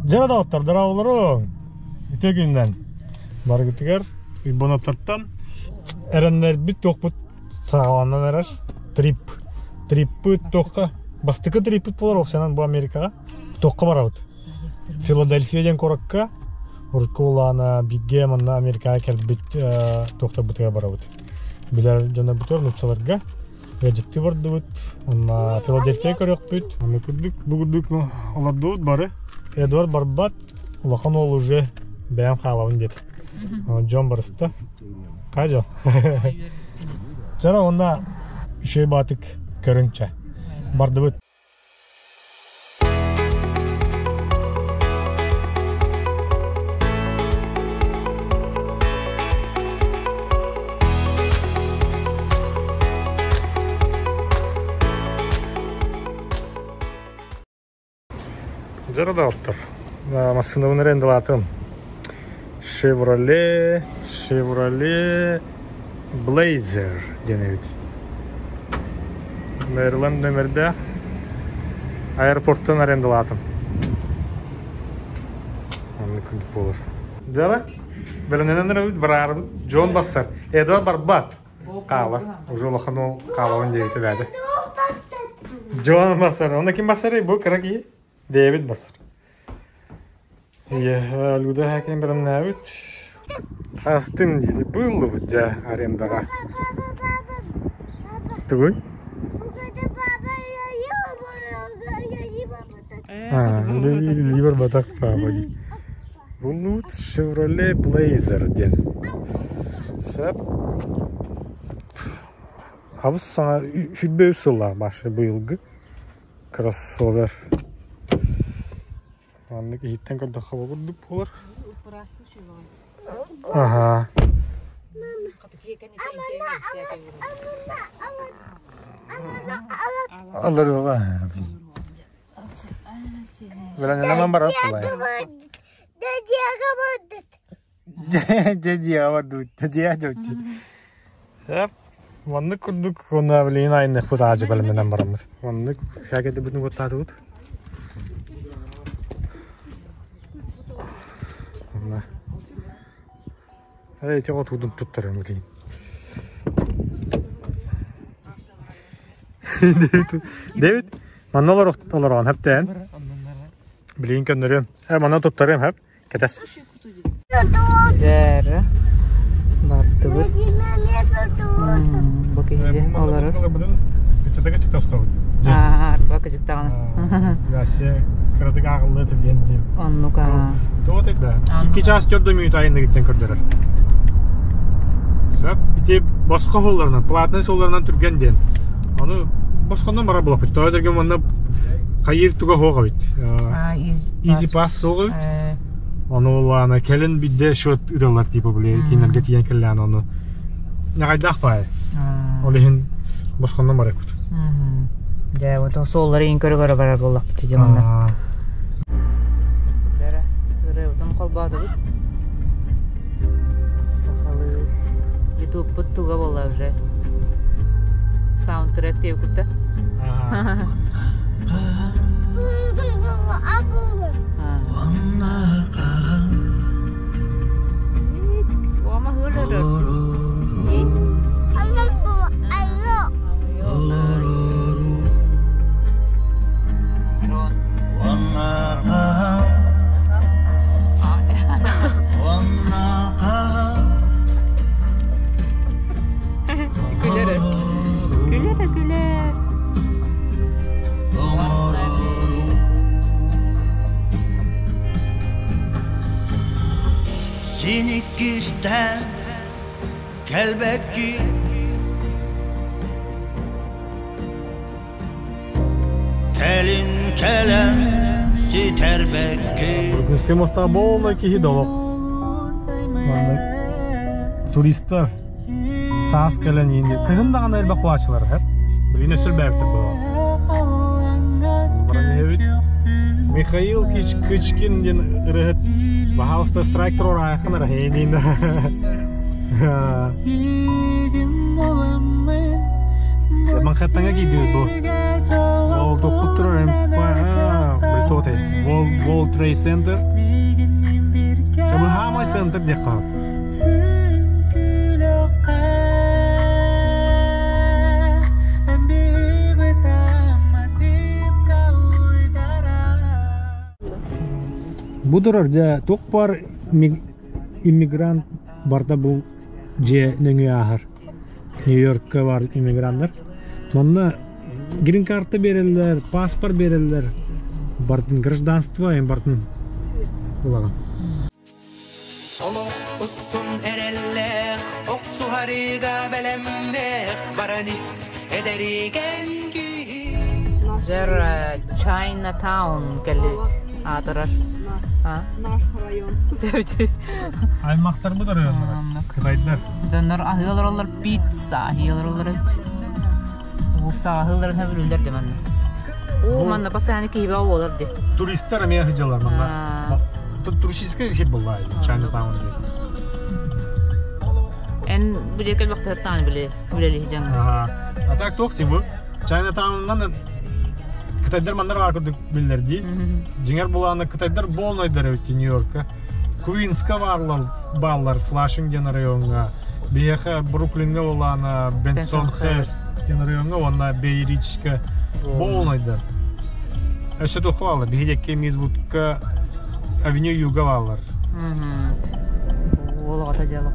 Дьэ доҕоттор, дорооболоруҥ! Үтүө күнүнэн! Барыгытыгар Уйбаныаптартан эрэннэрбит туохпут саҕаланан эрэр. Трип. Триппыт туохха? Бастакы триппит буолар уопсайынан бу Америкаҕа. Туохха барабыт? Филадельфия диэн куоракка урукку улаана бииргэ манна Америкаҕа кэлбит туохтарбытыгар барабыт. Билэр дьоннорбутугар нууччаларга Ыалдьыттыы бардыбыт, уонна Филадельфия көрүөхпүт. Аны курдук, бу курдук олордубут бары. Эдуард барбат, улахан уол уже бэйэм хаалабын диэт. Дьон барыста. Хаа дьон? Чара уонна үчүгэй баатык көрүҥ чэ. Бардыбыт. Дьэ доҕоттор, массыынабын арендалаатым. Chevrolet, Chevrolet Blazer диэн эбит. Мэриленд нөмердээх аэропорттан арендалаатым. Оннук курдук буолар. Дьэ, бэлэмнэнэн эрэбит, бараарыбыт. Дьон бассар. Эдуард барбат. Хаалар. Уже улахан уол хаалабын диэбитэ бээтэ. Дьон бассар. Онно ким бассарый? Бу кыра киһи. Дэвид бассар. Ийэ, Люда хакин бэлэмнээбит. Астын диэри быыллыбыт дьэ арендаҕа. Тугуй? Ливер батах папа дии. Буллубут Chevrolet Blazer диэн. Сөп. Абыс саҥа 23 сыллаах башы быйылгы кроссовер. Маннык иһиттэн көрдөххө бу курдук буолар. Аха. Аларыга. Билэн барар кулай. Дьэ бардыбыт. Дьэ дьэ Маннык курдук уонна билигин айанныахпыт аадьы бэлэмнэнэн бараммыт. Маннык шаакетибытын куттаатыбыт. Онно Эй, ити отуудун туттарым билигин. Дэвид, Дэвид, манна олороҕун хэптээн. Билигин көннөрүөм. Э, манна туттарыам хэп. Кэтэс. Дьээрэ бардыбыт. Бу киһи олорор. Кыччата-кыччата устабыт. Арба кычыттаҕына. Сия кыратык ааҕыллыа этэ диэн диэн. Оннук аа. Туох да. 2 час 4 мүнүүт айанныгыттан көрдөрөр. Сөп. Ити босхо суолларынан, платный суолларынан түргэн диэн. Ону босхонон бара булаппыт. Тоҕо дэргэ манна хайыыр туга суох эбит. Easy pass суох эбит. Ону улаана кэлин бидде счет ыдаллар типа били кинилэргэ тиийэн кэллээн ону ньаҕайдаах баай. Ол иһин босхоннон барыппыт. Дьэ, вот суоллары иин көрө-көрө барар буоллахпыт дии манна. Бэрэ, ырыабытын холбоотубут. Сахалыы ютубпут туга буолла уже. Саундтрек диэбиккут да? Күлэр. Күлэр, күлэр. Синиккистэн кэлбэккин Кэлин кэлэн ситэрбэккин Күнүскэ мостаа буолла киһи долох. Маннык туристар саас кэлэн иин кыһын даҕаны элбэх кулааччылар эһэр. Билигин өссө элбээбиттэр буолуо. Баран иһэбит. Михаил Кычкин диэн ырыһыт баһаалыста страйк туруораайаххын эрэ эйиниин. Манхэттеҥҥа киирдибит бу. Ол тохпут турар Empire, билтоте, World Trade Center. Бу хаамай центр диэххэ. Бу турар дьэ туох баар иммигрант барда бу дьиэ нөҥүө ааһар. Нью-Йоркка баар иммиграннар. Манна грин-карта биэрэллэр, паспорт биэрэллэр, бардын гражданство эм бардын ылаҕын. Олох устун эрэллээх, охсуһарыыга бэлэмнээх, баран ис эдэригэн киһи. Дьэр Chinatown кэллибит аатырар. Наш район. Аймахтарбыт районнара. Кытайдар. Дьоннор аһыы олороллор пицца аһыы олороллор эбит. Уулусса аһыылларын сөбүлүүллэр де манна. Уу манна постоянно киһибэ буолар де. Туристар эмиэ сылдьаллар манна. Туристическай хит буолла Chinatown диэн. Эн бу диэки элбэхтэртааны биле үлэлиһдьаҥ. А так туох дии бу? Chinatown'нан кытайдар маннар баар курдук биллэр дии. Дьиҥэр булааны кытайдар болнойдар эбит Нью-Йоркка. Куинска бааллар, бааллар Флашинг диэн райоҥҥа. Биһиэхэ Бруклиҥҥа булаана Бенсон Херст диэн райоҥҥа уонна Бейричка болнойдар. Өссө туохха бааллар? Биһиги Мидвудка Авеню Юга бааллар. Уол оҕото дьоло.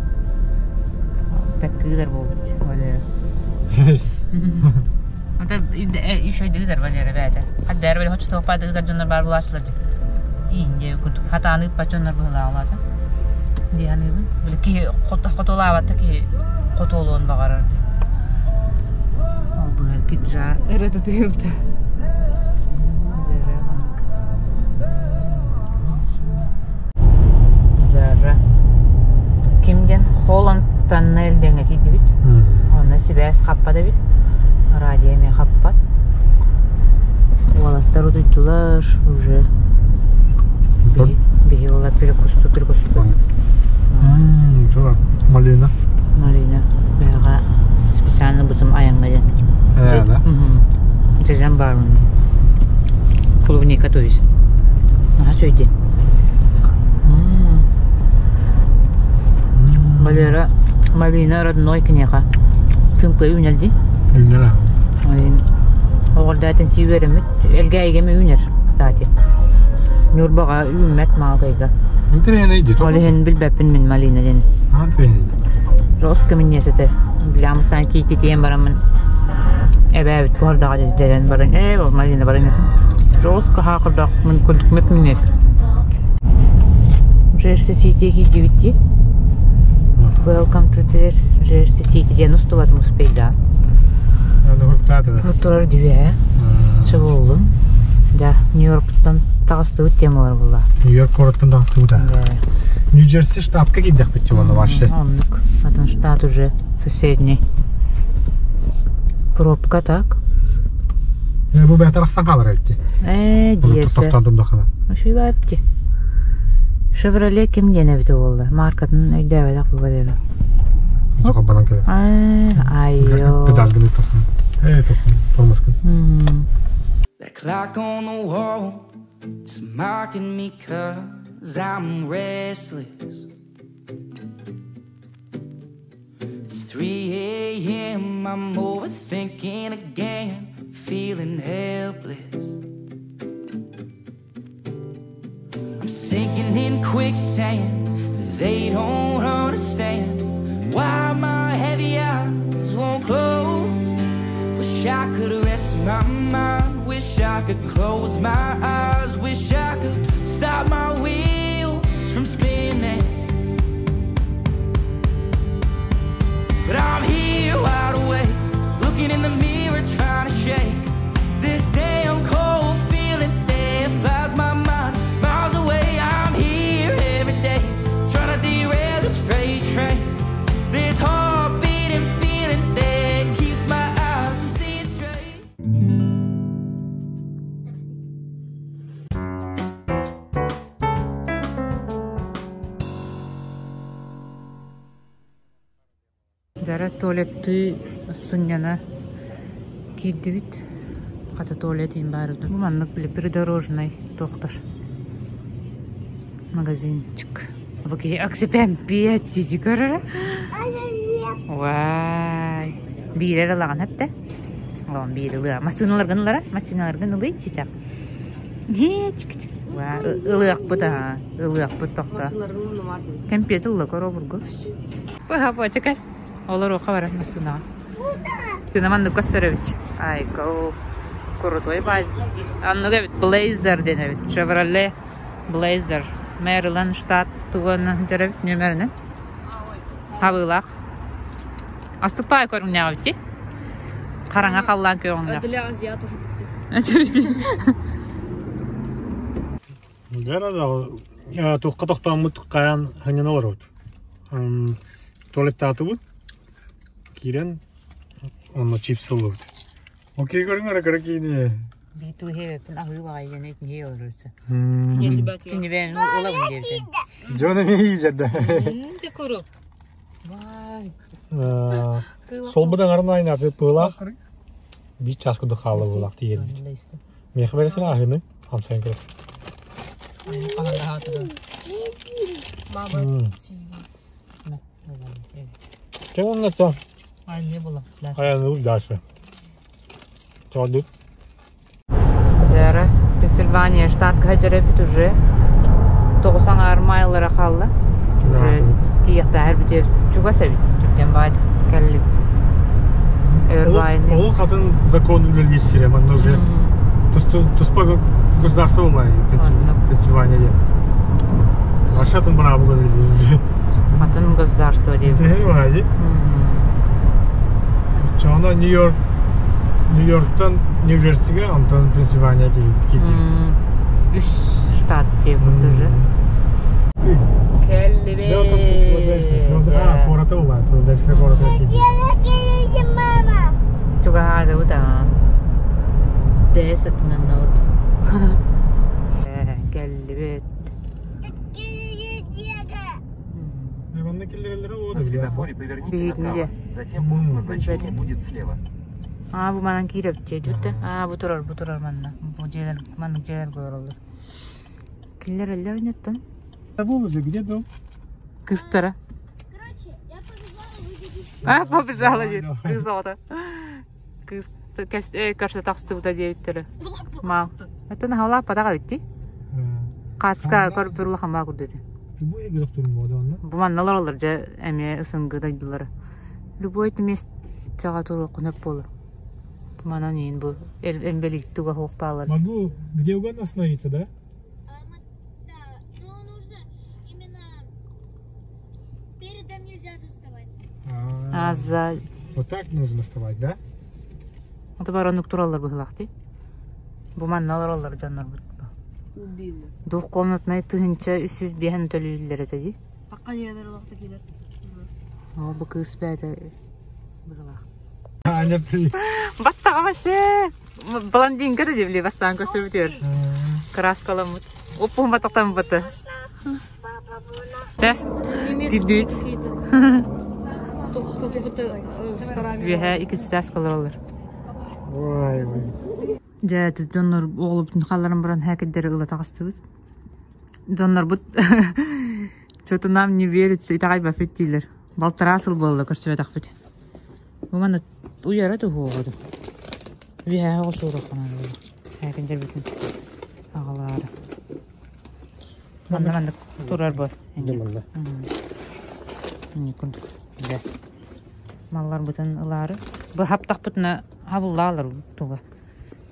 Пэккыылар буолбут Валера. Это еще дыгызар Валера бэйэтэ. Хаддаар били хочо туохпа дыгызар дьоннор баар булааччылар дии. Индия курдук хатааны ыппат дьоннор быһылаалаата. Дии саныыбын. Били киһи хотулаабатта киһи хотуолуон баҕарар дии. Ол быһа киджа өрө тутуйбута. Дьара. Ким диэн Холланд тоннель диэҥҥэ киирдибит. Онно сибээс хаппат эбит. Радио эмиэ хаппат. Уолаттар утуйдулар уже. Биһи уоллар перекусту перекусту. Чура, малина. Малина. Бэҕэ специально бутум айаҥҥа диэн. Ээ, да? Дьэдьэн баар Клубника то есть. Наһаа үчүгэй Валера, малина родной киниэхэ. Тымпы үүнэр дии. Үүнэр. Оҕордаатын сии үөрэммит. Элгээйигэми үүнэр, кстати. Ньурбаҕа үүммэт маалгайга. Ол иһин билбэппин мин малина диэн. Роска минньиэс этэ. Билямыстаан киититиэн бараммын эбээбит куордаҕа дьэрэн баран ээ малина баран Роска хаакырдаах мин курдук мөп минньиэс. Джерси Сити киирдибит дии. Welcome to Jersey City диэн устубатым успейдаан. Турар дьүө. Чыбыллым. Да, Нью-Йорктан таҕыстыбыт темалар була. Нью-Йорк куораттан таҕыстыбыт а. Нью-Джерси штатка киирдэхпит дии вообще. Оннук. Атын штат уже соседний. Пробка так. Бу бэйэтэ арахсан хаалар эбит дии. Ээ, диэсэ. Тохтоон турдахына. Ошибает дии. Шевроле ким диэн эбитэ буолла? Маркатын өйдөөбөтөх буга дебе. Хабанан кэлэр. Айо. Педалгын ыттахына. Ээ, тоқтон, тормозкын. The clock on the wall is mocking me 'cause I'm restless. It's 3 a.m. I'm overthinking again, feeling helpless. I'm sinking in quicksand. They don't understand why my heavy eyes won't close. Wish I could rest my mind. Wish I could close my eyes. Wish I could stop my wheels from spinning. But I'm here wide awake, looking in the mirror, trying to shake this damn cold feeling that flies my mind miles away. I'm here every day, trying to derail this freight train. This heart beating feeling that keeps my eyes from seeing straight. Дьара туалеттыы сынньана Киирдибит. Хата туалет иһин баар Бу маннык били придорожный туохтар. Магазинчик. Бу киһи оксипэмпиэт дии көрөрө. Вай. Биирэр ылаҕын эптэ. Оон биир ылыа. Массыыналаргын ылара? Массыыналаргын ылый чичах. Чик-чик. Ылыахпыт аха. Ылыахпыт тохто. Кэмпиэт ылла коробургу. Быһа бочекай. Олоруохха барар массыынаҕа. Күнэ маннык көстөр эбит. Айка ол крутой баай. Оннук эбит Blazer диэн эбит. Chevrolet Blazer. Мэриленд штат тугунан сылдьар эбит нүөмэринэн. Хабыылаах. Астык баай көрүҥнээх эбит дии. Хараҥа халлаан күөҕүҥнээх. Для азиатов Дьэ, туохха тохтооммут хайаан ханньана олоробут. Туалеттаатыбыт, киирэн онно чипс ыллыбыт. Окей көрүҥ эрэ кыра киини. Биту хебеппин аһыы баҕайы диэн итинһи олорорса. Кинибээн ылабын диэбитин. Дьон эмиэ иизэрдэ. Декору. Вай. Солбудан арын айнаты пыылаах. Биир час курдук хаалла буолаах тиийэрбит. Миэхэ бэрисин аһыны хамсайан көрөр. Чэ уонна то айаныбыт дальше. Тоодут. Дьара, Пенсильвания штатка дьэрэбит уже тоҕус аҥаар майлара хаалла. Уже тиийэхтээхэр бүтэр чугас эбит. Түргэн баайдык кэллибит. Өр баайын. Ол хатын закон үлэлиир сирэ манна уже туспа государство буолла Пенсильвания диэн. Вообще атын быраабыла үлэлиир. Атын государство диэбит. Баайы. Чоно Нью-Йорк Нью-Йорктан Нью-Джерсигэ, онтон Пенсильвания киирдибит. Үс штат диэбит уже. Кэллибит. А, куората буолла, Филадельфия куората киирдибит. Чугаһаатыбыт аа. 10 минут. Кэллибит. Манна киллэрэллэрэ На светофоре поверните направо, затем пункт назначения будет слева. Аа, бу манан киирэбит диэбит Аа, бу турар, бу турар манна. Бу дьиэлэр, маннык дьиэлэр олороллор. Киллэрэллэр иннеттэн. Был уже, где дом? Кыстара. Короче, я побежала, вы бегите. А, побежала диэт. Кыыс оҕото. Кыыс көрсө тахсыбыта диэбиттэрэ. Мам. Это наһалааппатах эбит дии. Хаацка көрбүр улахан баа курдук этэ. Любой турун буолда онно. Бу манна олороллор дьэ эмиэ ысынгы дойдулара. Любой миэстэҕэ туруоххун сөп буолар. Манан иин бу эмбэлиит туга суох баалар. Могу где угодно остановиться, да? Да, но нужно именно передом нельзя тут вставать. А за Вот так нужно вставать, да? Ото бар оннук тураллар быһылаах дии. Бу манна олороллор дьоннор Убила. Двухкомнатнай тыһыынча үс жүз биэһэн төлүүллэр этэ дии. Пока не олохто киирэр. Оо, бу кыыс бэйэтэ быһылаах. Аня, привет. Баттаҕа вообще блондинка да дебли бастаан көрсөбүтүөр. Краскаламмыт. Оппуһун баттахтан баты. Чэ, Немецкие Дидит. какие-то. Только как будто вторая Үөһэ иккис олороллор. Ой, ой. Дьэ, дьоннор оҕолорбутун хаалларан баран хээкэйдэри ыла таҕыстыбыт. Дьоннорбут что-то нам не верится, итэҕэйбэппит дииллэр. Балтараа сыл буолла көрсүбэтэхпит. Бу манна уйара туһуоҕуду. Үөһээ оҕо суурахханан хээкэйдэрбитин аҕалаары. Манна маннык турар бу. Манна. Инник курдук. Дьэ. Малларбытын ылаары. Бу хаптахпытына хабыллаалар туга.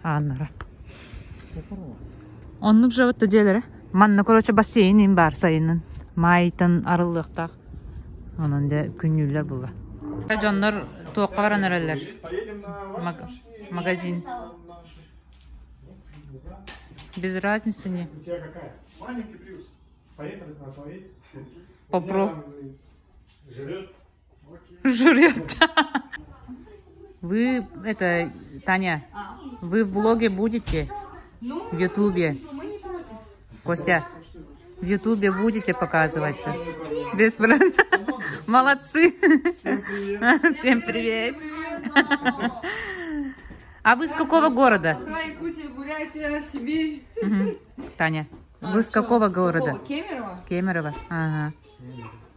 Ааннара. Оннук жабытта дьиэлэрэ. Манна, короче, бассейн им баар сайынын. Маайтан арыллыахтаах. Онон дьэ күннүүллэр була. Дьоннор туохха баран эрэллэр? Магазин. Без разницы не. У тебя какая? Маленький плюс. Поехали на твоей. Попро. Жрет. Жрет. Вы, это, Таня, вы в блоге будете? В Ютубе. Костя, в Ютубе будете показываться? Без проблем. Молодцы. Всем привет. А вы с какого города? Саха, Якутия, Бурятия, Сибирь. Таня, вы с какого города? Кемерово. Кемерово. Ага.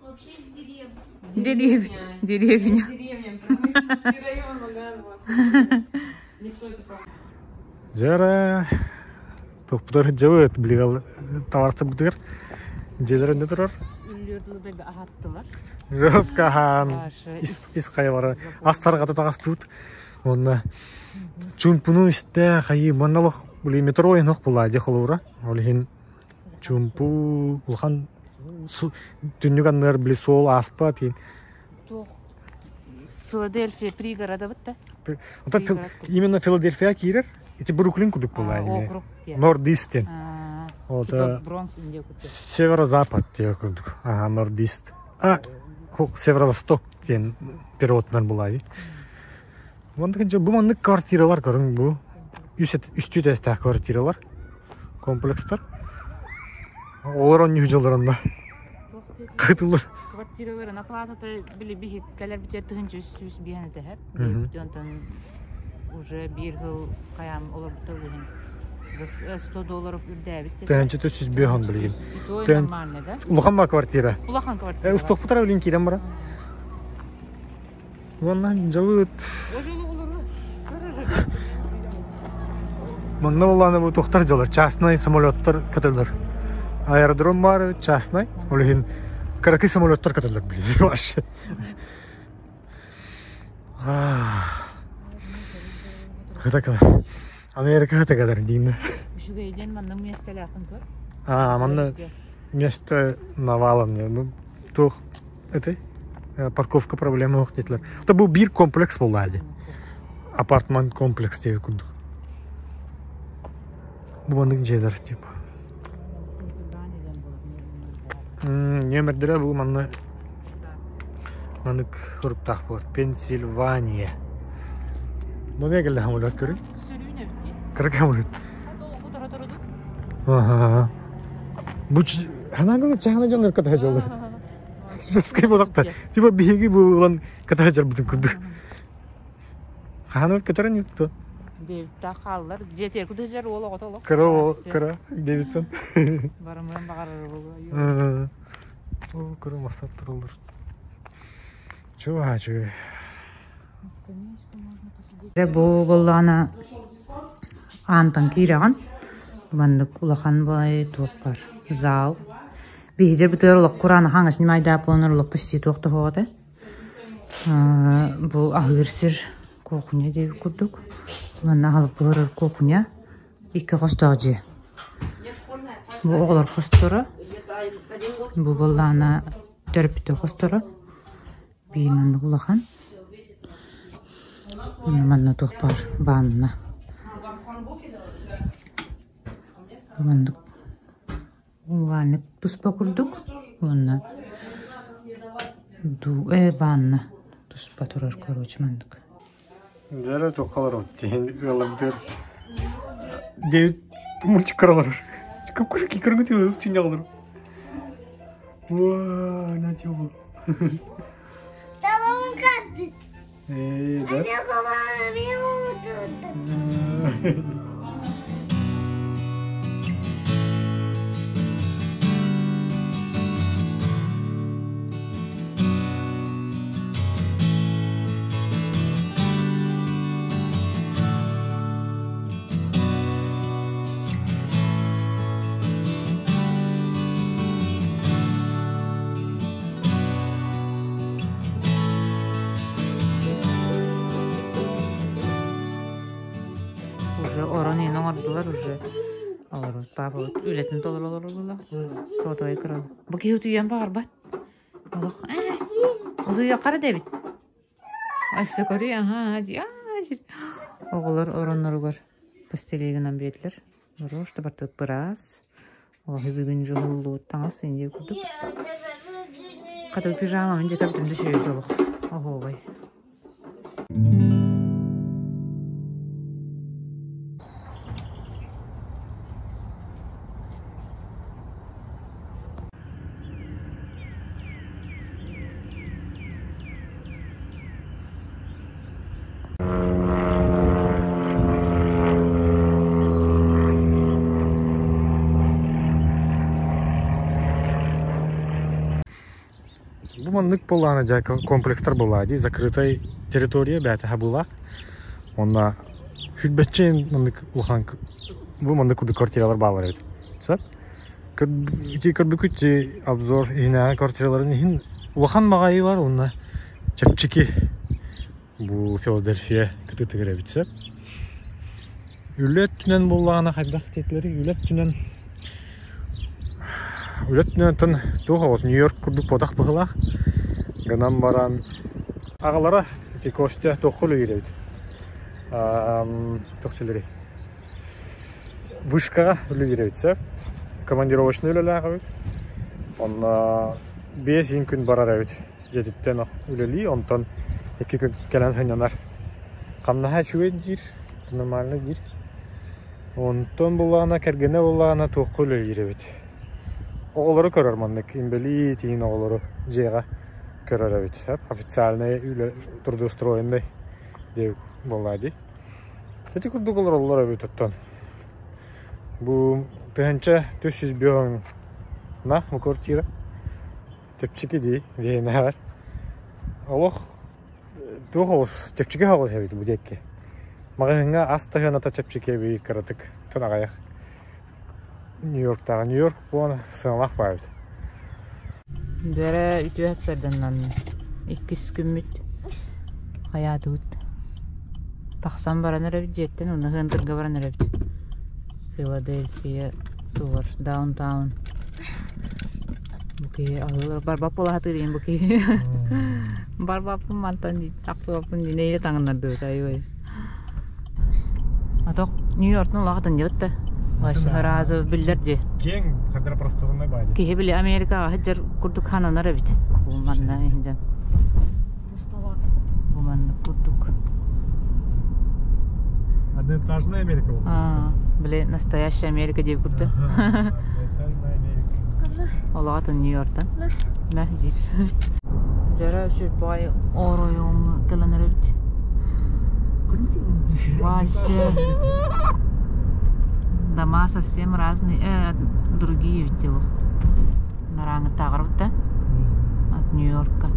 Вообще из деревни. Деревня. Деревня. Деревня. Промышленский район Ваганова. Никто это Дьэ туохпутар дьабыт билигал табарсыбытыгар дьиэлэрин турар. Үллүрдүлү аһаттылар. Роскахан ис ис хайалара астаргата таҕастыбыт. Уонна чуумпуну истэ хайыы манна олох били метро ойнох буолаа дии холобура. Ол иһин чуумпу улахан түннүк анныгар били суол ааспат иин. Туох Филадельфия пригорода бытта. Оттон именно Филадельфия киирэр ити Бруклин курдук буолаа Округ Норд-Ист диэн. Типа Бронкс Индия курдук. Северо-запад диэн курдук. Ага, Норд-Ист. А, Северо-Восток диэн переводтанар буолаа Маннык бу маннык квартиралар көрүҥ бу. Үстүү этээстээх квартиралар, комплекстар. Олор онньуу дьылларында кытылыр. Квартираларын оплатата били биһик кэлэр бүтэр тыһынча сүүс биһэн этэһэр. Онтон уже биир сыл хайаан олорбута билигин 100 долларов үрдээбит. Тыһынча 305 билигин. И нормально, да? Улахан ба квартира. Улахан квартира. Устуохпутара билин киирэн баран. Уонна дьабыт. Манна буоллаҕына бу туохтар дьалар частнай самолеттар көтөллөр. Аэродром баар эбит частнай. Ол иһин кыракый самолеттар көтөллөр билигин вообще. Хата Америка хата кэлэр диин. Үчүгэйден манна миэстэлээхин көр. А, манна место навалом. Ну, туох этой парковка проблема суох диэтилэр. Это бу биир комплекс буолла дии. Апартман комплекс диэки курдук. Бу маннык дьиэлэр типа. Нүөмэрдэрэ бу манна маннык суруктаах буолар. Пенсильвания. Бу эмиэ кэллэ самолет көрүҥ. Кыра самолет. Ага. Бу ханаан чаһана дьоннор кытта дьоллор. Жесткий буолахта. Типа биһиги бу ылан кытта дьарбытын курдук. Хаһан көтөрөн ютту. Дэвидтаах хааллар. Дьиэтигэр кутуһар уол оҕото олох. Кыра уол, кыра Дэвидсон. Барымыан баҕарар буолуо. О, кыра масар тураллар. Чуга чуга. Бу буоллаҕына аантан киирэҕин. Маннык улахан бай туох бар зал. Биһиги бытыгар олох кураан хаҥас ньымайдаах буолан олох почти туох да суох этэ. Бу аһыыр сир куохуня диэбит курдук. Манна аһылык буһарар куохуня икки хостоох дьиэ. Бу оҕолор хосторо, бу буоллаҕына төрөппүттэр хосторо. Биир маннык улахан. Манна туох баар ванна. Маннык Умывальник туспа курдук уонна ду э ванна туспа турар короче маннык. Дьэ туохха тиһин ыаллардыр Дэвид мультик көрөлөр. Көргүтү чиньаллар. Уа, на тёбу. Э, да? Уже орон иһин оҥордулар уже олорор папа үлэтин толоро олороллор сотовай кырал бу киһи утуйуон баҕарбат олох ээ утуйуохха эрэ дэбит өссө көрүй аһаа дии оҕолор оронноругар постелегынан биэрдилэр Рош барта быраас Олох бүгүн дьоһуллубут таҥас инди курдук Хата пижама мин дьэ кэбитим да үчүгэй олох оһуобай Бу маннык буоллаҕына дьэ комплекстар буоллаҕа дии закрытай территория бэйэтэ быылаах. Уонна сүүрбэччэ маннык улахан бу маннык курдук квартиралар бааллар эбит. Сөп? Ити көрбүккүт обзор иһинээҕи квартираларын иһин улахан баҕайылар уонна чэпчэки бу Филадельфия кытыытыгар эбит сөп. Үлэ өттүнэн буоллаҕына хайдах диэтилэрий? Үлэ өттүнэн үлэ өттүнэн оттон туох оҕус Нью-Йорк курдук буотах быһыылаах. Гынан баран аҕалара ити Костя туохха үлэлиир эбит? Туох силэрий? Вышкаҕа үлэлиир эбит сөп. Командировочнай үлэлээх эбит. Онно 5 күн барар эбит. Дьиэтиттэн үлэлии, онтон 2 күн кэлэн сынньанар. Хамнаһа үчүгэй диир, нормально диир. Онтон буллаҕына, кэргэнэ буллаҕына туохха үлэлиир эбит. Оҕолору көрөр маннык, инбэлиит иин оҕолору дьиэҕэ көрөр эбит. Официальный үлэ трудоустроенный диэбит буоллаа дии. Ити курдук олороллор эбит оттон. Бу 1305 нах бу квартира. Чэпчэки дии, биһиэнэҕэр. Олох туох оҕус, чэпчэки оҕус эбит бу диэки. Маҕаһыыҥҥа ас таһыаната чэпчэки эбит кыратык тын аҕыйах. Нью-Йорктааҕы Нью-Йорк буолан сыаналаах баар эбит. Дьэрэ үтүө сарданнан иккис күммүт хайаатыбыт. Тахсан баран эрэбит дьиэттэн уонна ыһыантырга баран эрэбит. Филадельфия тугар даунтаун бу киһи аһыылар барбап буола сатыыр диэн бу киһи барбаппын мантан дии тахсыбаппын дии нэһиилэ таҥыннардыбыт айыбай а то Нью-Йорктан улахан диэбит да вообще разы биллэр дии Киэҥ хадара просторунай баай киһи били Америкаҕа сылдьар курдук хананар эбит бу манна иһин Бу маннык курдук. Одноэтажная Америка буолла. А, били настоящая Америка диэбит курдук. Одноэтажная Америка. Олоҕотун Нью-Йортан. Мэ диир. Дьара үчүгэй оройуоҥҥа кэлэн эрэбит. Вообще. Дома совсем разные, другие ведь дело. Нарааҥыттааҕарбыт да от Нью-Йорка.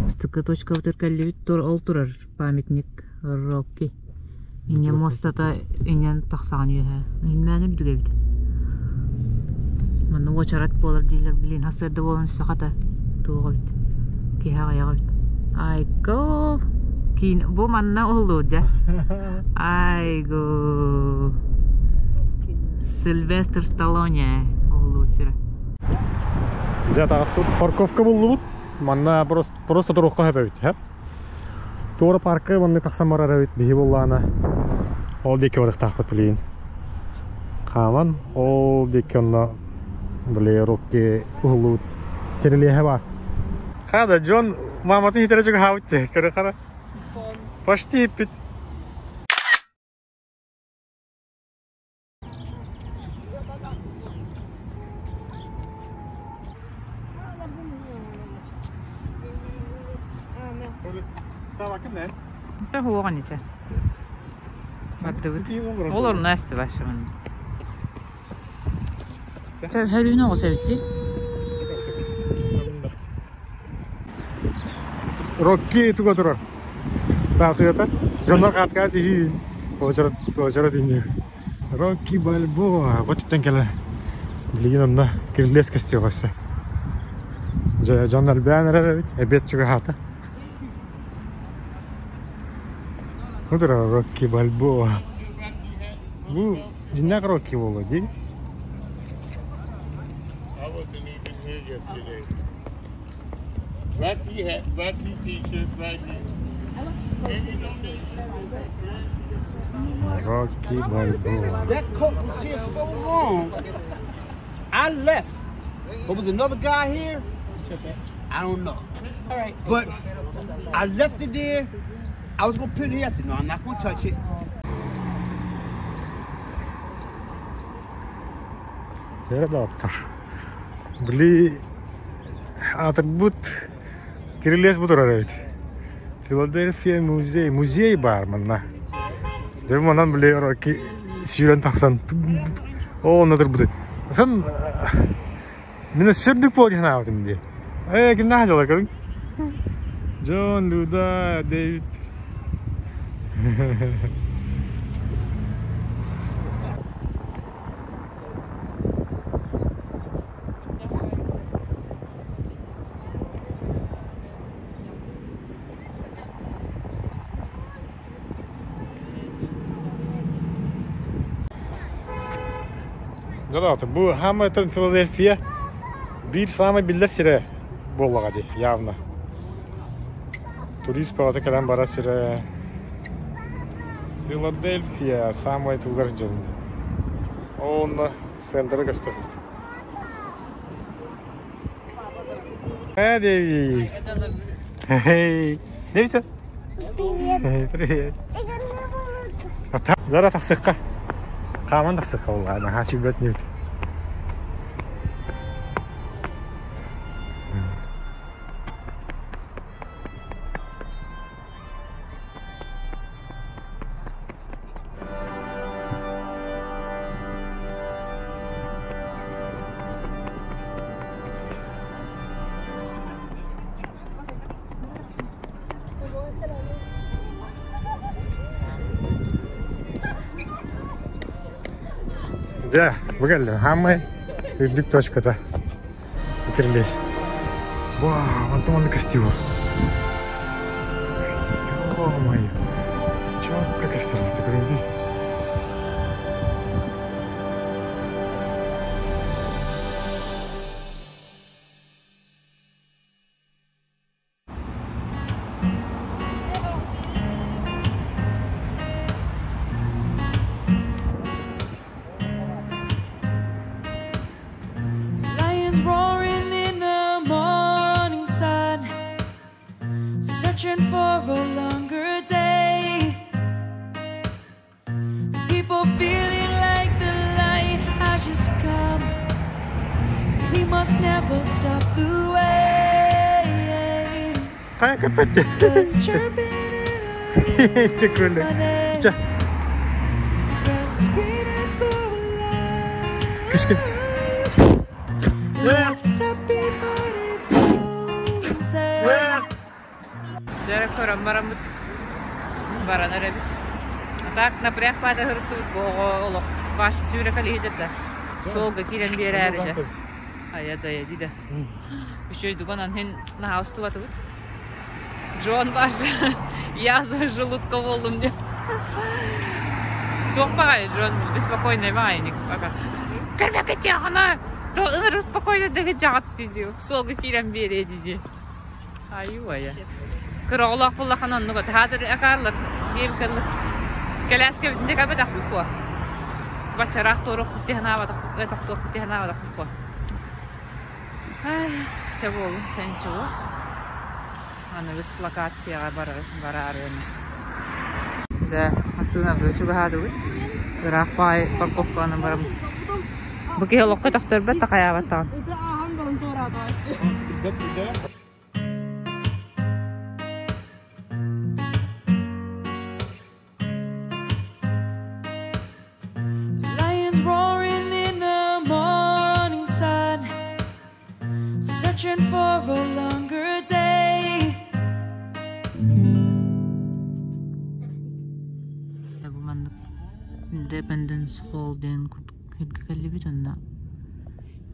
Ыстыкы точкабытыгар кэллибит тур ол турар памятник Рокки. Инньэ муостата иҥэн тахсаҕын үөһэ. Иҥмээн үрдүк эбит. Манна уочарат буолар дииллэр билин сарсыарда буолан сахата туох эбит. Киһи аҕыйах эбит. Айго киин бу манна уһуллубут дьэ. Айго Сильвестр Сталлоне уһуллубут сирэ. Дьэ таҕыстыбыт парковка буллубут. Манна просто просто туруохха сөп эбит. Туора парка маннык тахсан барар эбит биһи буоллаҕына ол диэки барыахтаахпыт билигин. Хааман ол диэки онно били Рокки уһуллубут кирилиэһэ баар. Хада дьон мааматын хитэрэ чугаһаабыт дии көрө хара. Почти иппит. Это хуоҕанича. Бардыбыт. Ол орна эстибашымын. Хөрүүнө оҕус эбит дии. Рокки туга турар. Статуята. Дьоннор хаатка тиһиин. Очарат, очарат инни. Рокки Бальбоа. Вот түттен кэлэ. Билигин онно кирилиэс көстүөх өссө. Дьон элбээн эрэр эбит. Эбиэт чугаһаата. Утро Рокки Бальбоа. Бу дьиннээх Рокки буолуо дии. I wasn't even here yesterday. Rocky hat, Rocky t-shirt, Rocky. Рокки Бальбоа. That coat was here so long. I left. But was another guy here? I don't know. All right. But I left it there. I was gonna put it here. I said, no, I'm not gonna touch it. Сэрэ доҕоттор. Били аатырбыт кирилиэс бу турар эбит. Филадельфия музей. Музей баар манна. Дьэ манан били Рокки сүүрэн тахсан оо онно турбут. Сан мин өссө үрдүк буол диэн аабытым дии. Ээ кимнээх дьалар көрүҥ. Джон, Люда, Дэвид. Бу Хаммертон Филадельфия биир саамай биллэр сирэ буоллаҕа дии, явно. Турист бөҕөтө кэлэн барар сирэ. Филадельфия саамай тугар дьыл. Онно центры көстөр. Э, Дэви! Хей! Дэвиса! Привет. Привет! Зара тахсыахха. Хааман тахсыахха буоллаҕа, наһаа сүүрбэт ньүт. Дьэ, бу кэллим. Хаамай үрдүк точката. Кирилиэс. Вау, онтон манна көстүү бар. Ё-моё. Четко көстөр, көрүндүй. Lions roaring in the morning sun, searching for a longer day. People feeling like the light has just come. We must never stop the way. Хайа көппөттө. Birds chirping and I Чекуле. hear my name. Чэ. Grass is green and so alive. Күскүн. Life's happy, but it's so insane. Дьэ көрөн бараммыт баран эрэбит. А так напряг паада һырыттыбыт бу оҕо олох баш сүүрэ кэлиһи дьэ суолга киирэн биэрээри дьэ. Айа дайа диде. Үчүгэй онон хин наһаа устубатыбыт. Джон баш я за желудка буоллум диэн. Туох баҕайы Джон беспокойный баҕайы пока. Көрбөккө тиэхана ынырык спокойно дэгэ дьаҕат дии суолга киирэн биэриэ дии Айуу-айа. Кыра оҕолоох буоллаххына оннук хаатыр акаарлар диэбиккэллэр. Кэлээскэбитин дьэ кэлбэтэхпит буо. Баччараах туоруохпут дии санаабатахпыт, тохтуохпут дии санаабатахпыт буо. Ай, чэ буоллун, чэ ничего. Аныгыс локацияҕа бараарыаны. Да, массыынабыт чугаһаатыбыт. Ыраах баай парковканан барам. Бу киһи олоххо төхтөрбөт да хайаабат даҕаны. Lions roaring in the morning sun, searching for a longer day. Бу маннык Independence Hall диэн курдук кэллибит онно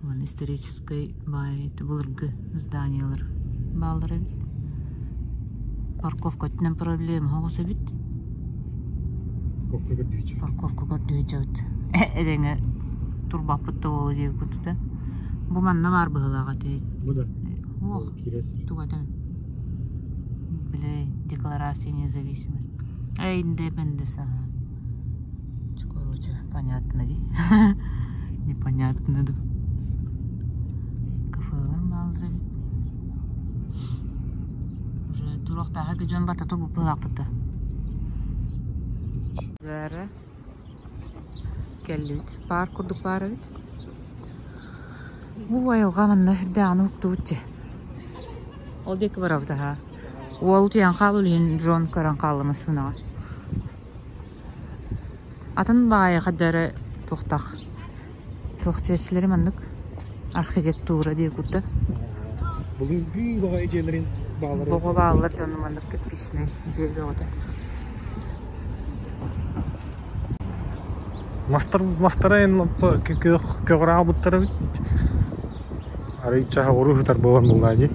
уонна историческай баай былыргы зданиелар бааллар эбит. Парковка өттүнэн проблема оҕус эбит. Парковка көрдүүчү. Парковка көрдүүчүбүт. Эрэҥэ турбаппыт да буолуо диэбиккититтэн. Бу манна баар быһыылаах этэ. Бу да. Ох, туга этэн. Били декларация независимости. Эй, индепендес, ага. Короче, понятно ли? Непонятно да. Кафелар бааллар эбит. Уже туруохтааҕар дьон бата турбуппалаахпыт да. Зара кэллибит. Паар курдук баар эбит. Бу айылҕа манна үрдээҕин уһуктубут дьэ. Ол диэки барабыт аһаа. Уол утуйан хаал үлүһүн Джон көрөн хаалла массыынаҕа. Атын баайы хаддары туохтах туох чиэччилэри маннык архитектура диир курдук. Былыргы баҕайы дьиэлэрин бааллара. Боҕо бааллар дьону маннык кирпичнэй дьиэ бөҕөтө. Мастар мастара эн көҕүрэ эбит. Арыйчаһа уруу сытар буолан буллаа дии.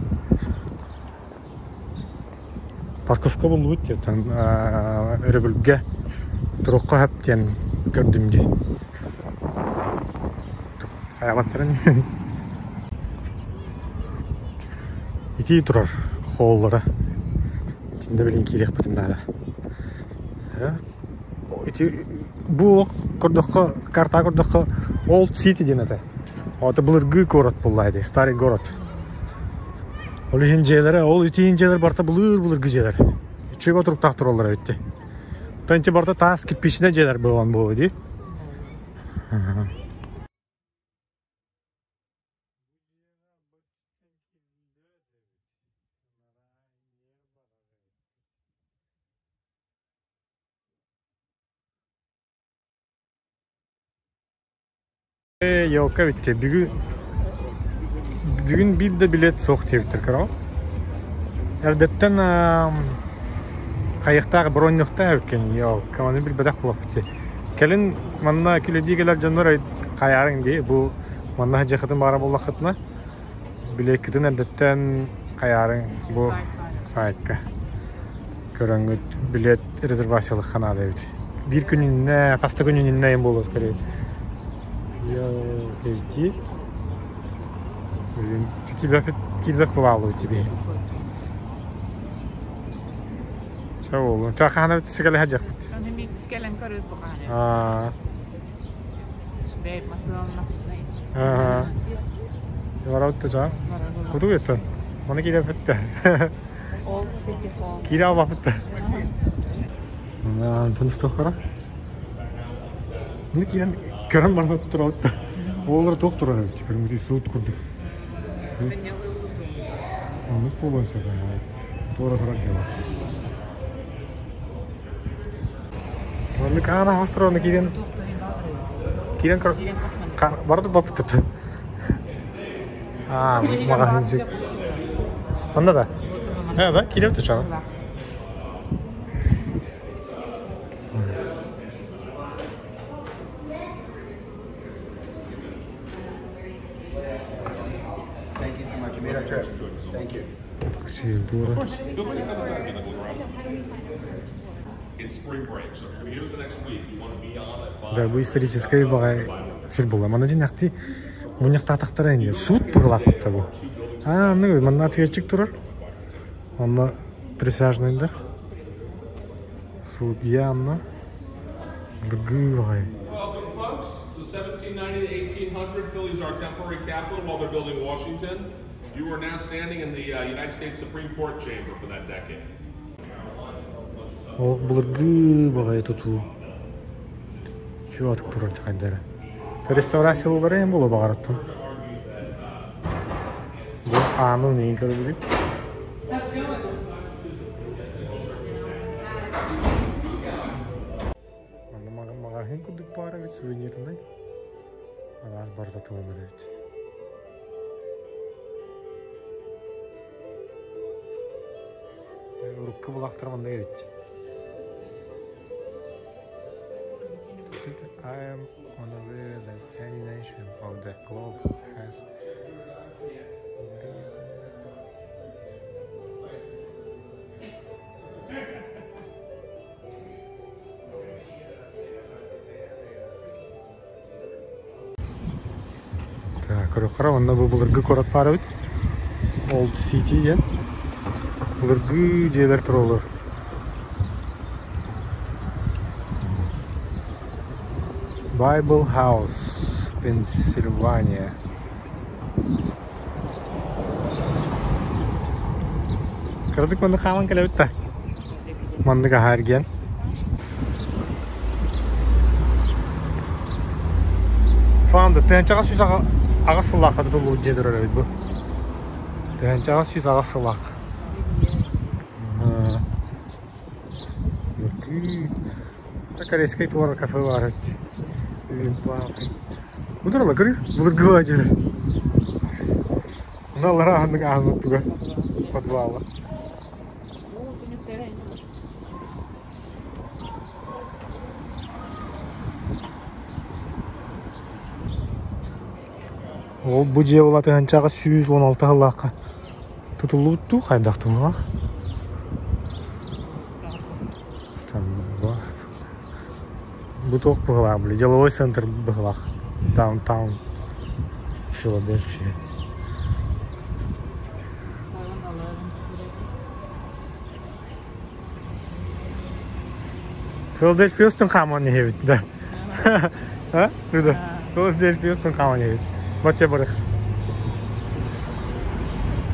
Парковка буллубут диэтэн өрөбүлгэ турукка сөп диэн көрдүм дии. Хайаабаттарын Итии турар холлара. Итиннэ билин киириэхпитин наада. Ити бу көрдөххө, карта көрдөххө Old City диэн этэ. Ото былыргы город буолла ити, старый город. Ол иһин дьиэлэрэ, ол итиин дьиэлэр барыта былыр-былыргы дьиэлэр. Үчүгэй отуруктаах тураллар эбит. Оттон ити барыта таас кирпичнэй дьиэлэр буолан буолуо дии. Елка битте. Бүгүн бүгүн биир да билет суох диэбиттэр көрөҕүн. Эрдэттэн хайыахтаах бронньуктаах эбиккин елка ону билбэтэх буолуохпут. Кэлин манна килэдии кэлэр дьоннор хайаарыҥ дии бу манна садьыаххытын баара буоллаххытына билиэккитин эрдэттэн хайаарыҥ бу сайтка көрөҥҥүт билиэт резервациялыахха наада эбит. Биир күн иннинэ, хас да күн иннинэ эм буолуо скорее. Йоо, Блин, килбэт буолааллыбыт тебе. Ча буолу. Ча хана бит сыгала хажакпыт. Аны ми кэлэн көрүт бу хааны. Аа. Бэйт масыланна. Аа. Барабытта ча. Кутук еттен. Маны кире битте. Ол телефон. Кире албапытта. Тыныстохара. Маны киирэн көрөн барбат турабытта. Оҕолор туох турар эбит көрүҥүтүй суут курдук. Оннук буолуон сөп туора турар дьыала. Маннык аан аһаҕас турар онно киирэн киирэн бары баппыттар. Аа, маҕаһыынчык. Онно да? Э, да, киирэн тучаҕа. Thank you so much. You made our trip. Thank you. Сиздура. Да, бу историческай баҕай сир буолла. Манна дьиҥнээхтии мунньахтаатахтара ини суут быһыылаахпыт да бу. Аа, анныгы манна ответчик турар. Онно присяжныйдар. Судья онно. Былыргы баҕайы. Welcome, folks. So 1790 to 1800, Philly's our temporary capital while they're building Washington. You are now standing in the uh, United States Supreme Court chamber for that decade. Ол былыргы баҕайы тутуу. Чуотук турар хайдара. Реставрациялары эм буолуо баҕараттым. Бу аанын миигин көрө Манна маҕаһыын курдук баар эбит сувенирнай. Араас барыта тылынар эбит. Урукку булаахтар манна эбит. I am unaware that any nation of the globe has Көрөххөрө онно бу былыргы куорат баар эбит. Old City диэн. Былыргы дьиэлэр тураллар. Bible House, Пенсильвания. Кыратык маннык хааман кэлэбит да. Маннык аһаа эргиэн. Фаанда тыһыынчаҕа 108 сыллаахха тутуллубут дьиэ турар эбит бу. Тыһыынчаҕа 108 сыллаах. Корейскай туора кафе баар эбит. Бу турала көрү былыргы дьиэлэр. Мыналара аһыннык аһыммыт туга подвала. Ол бу дьиэ улатыһанчаҕа 116 сыллаахха тутуллубут дуу хайдах тумулах? Бу туох быһылаах били деловой центр быһылаах даунтаун Филадельфия. Филадельфия устун хааман иһэбит да. А? Люда? Филадельфия устун хааман иһэбит. Бачча барых.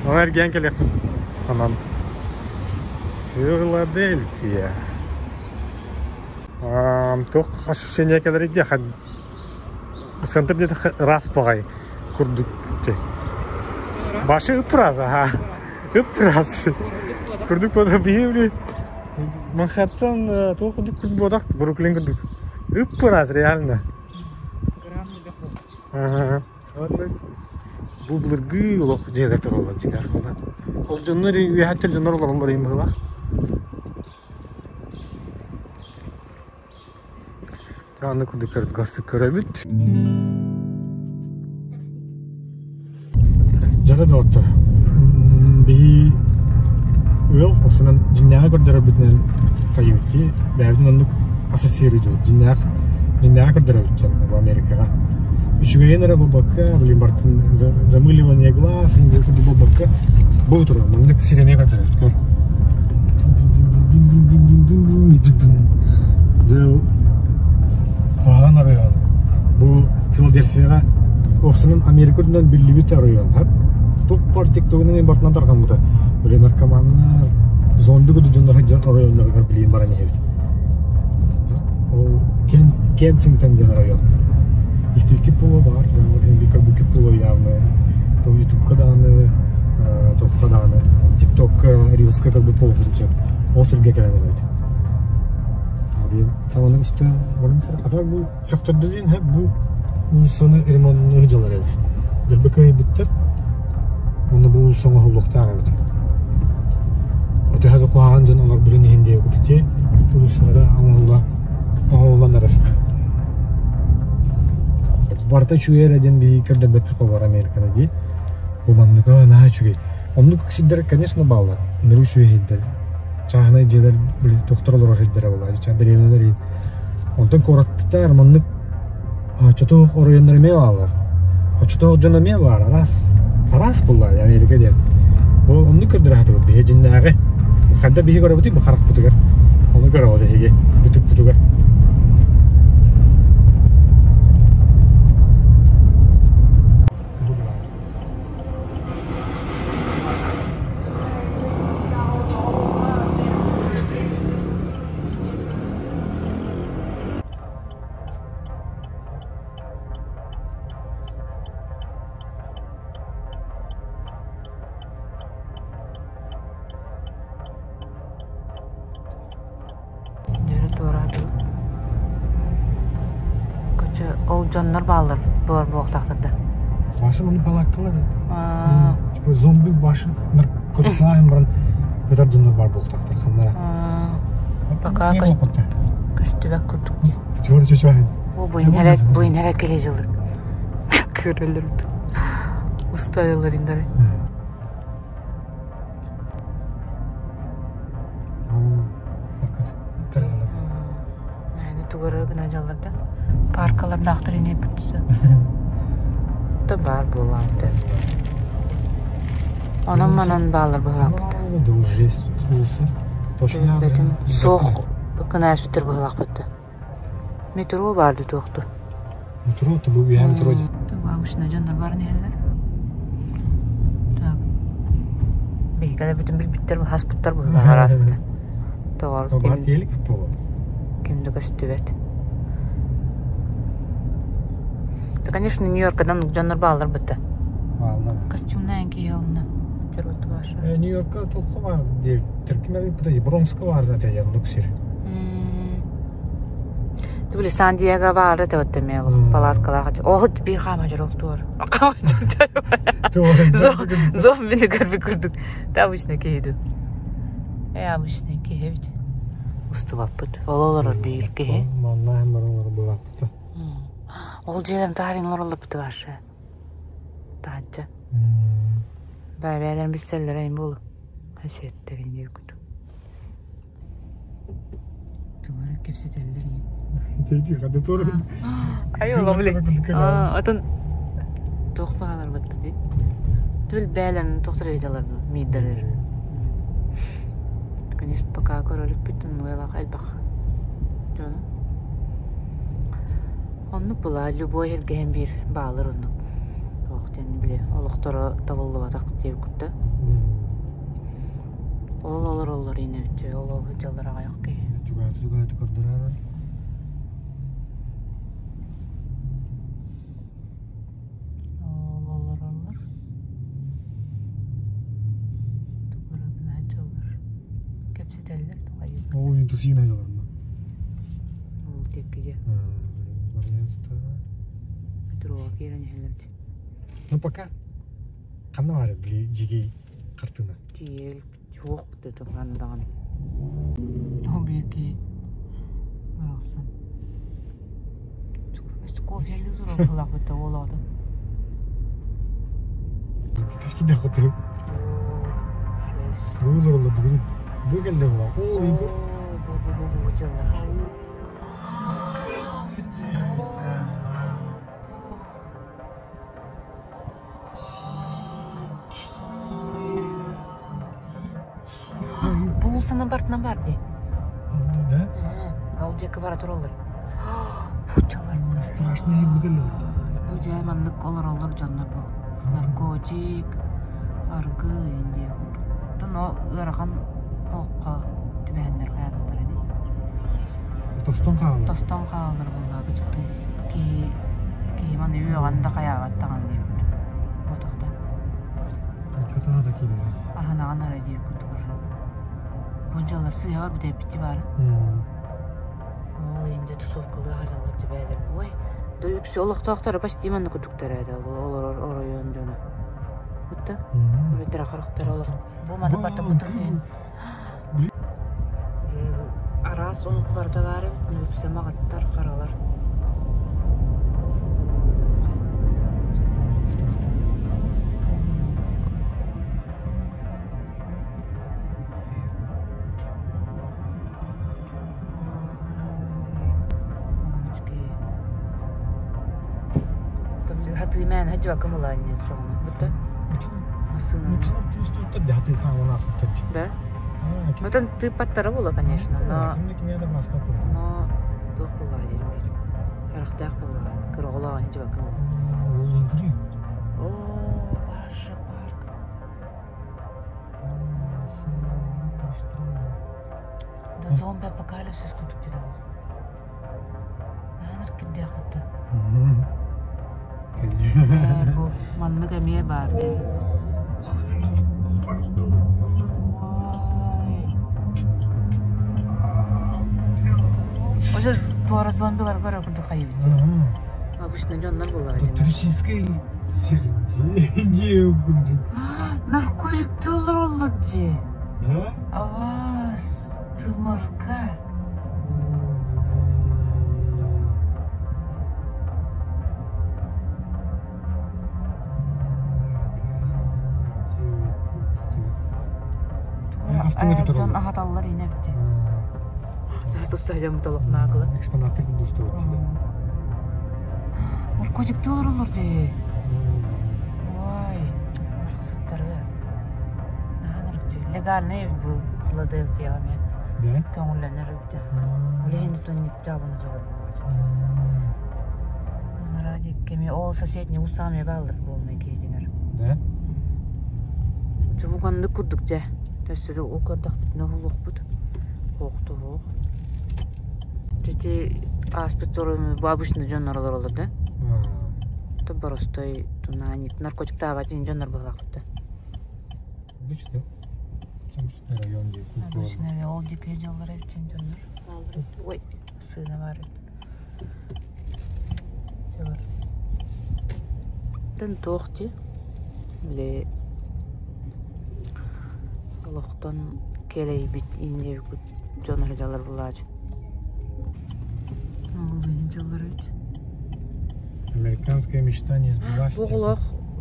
Онон эргийэн кэлиэхпит. Онон Филадельфия. Туох ощущение кэлэрий диэхэ центр диэтэххэ ыраас баҕайы курдук Башы ыппыраас аха ыппыраас курдук буода биһи Манхэттен туох курдук буодах Бруклин курдук ыппыраас реально Ага. Бу былыргы олох дьиэлэр тураллар дьиҥэр Ол дьоннор үөһэттэр дьоннор олороллор иһин быһыылаах. Аны курдук кыргастык көрөбүт. Дьара доҕоттор, биһи ыал опсунан дьиннээҕи көрдөрөрбүтүнэн хайыыбыт бэйэбитин оннук ассоциируйдубут дьиннээх дьиннээҕи көрдөрөбүт дьон бу Америкаҕа үчүгэйин эрэ буолбакка блин бартын замыливание глаз курдук буолбакка бу турар маннык сир эмиэ көрдөрөбүт көр Дьэ куһаҕан оройуон. Бу Филадельфияҕа уопсанан Америка үрдүнэн биллибит оройуон. Туппар тиктогунан эмиэ бартынан тарҕаммыта. Били наркоманнар, зомби курдук дьоннор сылдьар оройуоннарыгар билигин баран иһэбит. Ол Кенсингтон диэн оройуон. Икки пула баар, дьоннор көрбүккэ пула явно. То ютубка даҕаны, тохха даҕаны, тиктокка, рилска көрбүт буолуохпутун сөп. Ол сиргэ кэлэн эрэбит. Табаны үстэ баран ата бу сөхтөрдө диэн һэ бу уулуссаны ремонтну ыдьалар эбит. Дырбы кыайбыттар. Уонна бу уулусса оҥоһуллуохтаах эбит. Өтөһө да куһаҕан дьон олорбутун иһин диэбит ити уулуссалара оҥоһулла оҥоһуллан эрэр. Барыта үчүгэй эрэ диэн биһиги көрдөрбөппүт холобур Американы дии. Бу маннык наһаа үчүгэй. Оннук сирдэр, конечно, бааллар. Ынырык үчүгэй сирдэр. Чааһынай дьиэлэр били тохтор олорор сирдэрэ буолла. Дэриэбинэлэр иһин. Онтон куораттар маннык оччотоох оройуоннар эмиэ бааллар. Оччотоох дьон эмиэ баар. Араас араас буолла Америка диэн. Ол оннук көрдөрө сатыбыт биһи дьиннээҕи. Ханна биһи көрөбүтүй бу харахпытыгар. Ону көрөҕүт эһиги ютубпутугар. Дьөрү туораатыбыт. Коча ол дьоннор бааллар буолар буолуохтаахтар да. Башы маны балааккалар типа зомби башы наркотиклаан баран ытар дьоннор баар буолуохтаахтар ханнара. Пока көстүбэт курдук дии. Чего чучуаһын? О, буйнерек буйнерек келе жылы. Көрөлөр. Устайылар индары. Мээнэ тугары гына дьаллар да. Паркалардаахтар ине бүтсө. Барыта баар буолаабыта. Онон манан бааллар быһылаахпыта. Билбэтим. Суох кынааспыттар быһылаахпыта. Метро баар да туохту. Метро, то бу үөһэ метро дии. Обычно дьоннор барын иһэллэр. Так. Биһиги бүтүн билбиттэр, хаспыттар быһылаах араастар. Тоҕо Баар тиэлик буолуо. ким да көстүбэт. Да, конечно, Нью-Йоркадан дьоннор бааллар бытта. Бааллар. Костюмнаан киһи олна. Нью-Йорка туохха баар диир Түркүмэ быта Бронкска баар да этэ оннук сир. Түбүлү Сан-Диего баары тэбэтте мел палаткалаах. Ол би хаама жор туор. Хаама жор. Зомбини көрбүт курдук. Та обычный киһи Э обычный киһи бит. Устубаппыт. Ол олорор биир киһи. Манна бар олорор булаппыта. Ол дьиэлэн таарин олороллорбут башы. Таһаджа. Бэбээлэн билсэллэр эйин буолу. Хасиэттерин диир курдук. Тугары кэпсэтэллэр ийин. Тейти хады туор. Ай ола биле. Отон туох баалар батты ди. Түл бээлен тохтор видалар бу мииддерер. Конечно, пока көрөлүк бүттүн нуэлах элбэх дьону. Оннук була любой эргэһин биир баалар оннук. Туох диэн били олохторо табыллыбатах диэбит да. Ол олороллор инэбит ол ол дьаллар аҕайах киһи. Түгәтү көрдөрөр. Ол олороллор. Тугура гына дьаллар. Кэпсэтэллэр тугайы. Ол интусина дьаллар. Ол диэккиге. Петрова киирэн иһэллэр дии. Ну пока ханна баар били дьигей картына. Тиэл суох дэтэ ханна даҕаны. Ол биирки барахсан. Кофелі турар уол оҕото. Кичкиде хоту. Бу олороллор бүгүн. Бу кэллэ була. Ол Игорь. Бу бу бу бу дьаллар. Бу сана бартына бар ди. Да? Ол диэки бара тураллар. Бу дьаллар. Страшно бу кэллэ. Бу дьэ маннык олороллор дьоннор бу. Наркотик, аргы инде. Тон ол ыарахан олоххо түбэһэннэр хаятахтар ини. Тостон хаалар. Тостон хаалар буолла кычыкты. Киһи киһи маны үөҕэн да хайаабат даҕаны диэбит. Ботохта. Чотана да киирэр. Аһынаҕын эрэ диир курдук уже. Бу дьаллар сыыһа бүтэйбити баарын. Ол инде тусовкалыы хаалалар түбээлэр. Ой, да үксү олохтоохторо почти манна курдуктар ээ ол олорор оройуон дьоно. Бутта үлэтэр харахтар олох. Бу маны барта бутун Араас омук барда баар эбит, үксэ маҕаттар, харалар. Хатыымээн хадьыбакка мулаанньа соҕуна. Бутта массыынаны. Да? Отон тыыппаттара буола, конечно, но но туох буоллаҕа диэн биир. Харахтаах буоллаҕа, кыра оҕолоох хадьыбакка буолла. О, Паша парк. Да зомби апокалипсис курдук дии Наанар кирдээх бутта. Ээ, бу маннык эмиэ баар дии. Ой. Ошо туора зомбилар көрөр курдук хайыбыт дии. Обычно дьоннор буоллаҕа дии. Туристический сир дии курдук. Наркотик олороллор дии. Да? Аваас, тымырга. Дьон аһаталлар ине битти. Туста жамыт олохнаагыла. Экспонаты курдуста Наркотик олороллор дии. Булааччы. Легальный бу Филадельфияҕа эмиэ. Да? Көҥүллэнэр эбитэ. Ол иһин тунньуктаабыны дьоҕор буолааччы. Анараа диэки эмиэ ол соседний уулуссаҕа эмиэ бааллар буолунай киһитинэр. Да? Дьэ бу ханнык курдук дьэ. Өссө да ол көрдөхпүтүнэ уһулуохпут. Хуохтуһуох. Ити ааспыт бу обычно дьоннор олороллор да? Это боростой тунаник наркотиктаабат ин дьоннор быһалаахпыт да. Обычно. Обычный район дии культура. Обычный ол дикие дьоллор эбитин дьоннор. Ой, сына бар. Тэн туох дии? Били олохтон кэлэйбит индиэбикут дьон дьалар булаачы. Ол дьаллар эбит. Американская мечта не сбылась. Оҕолох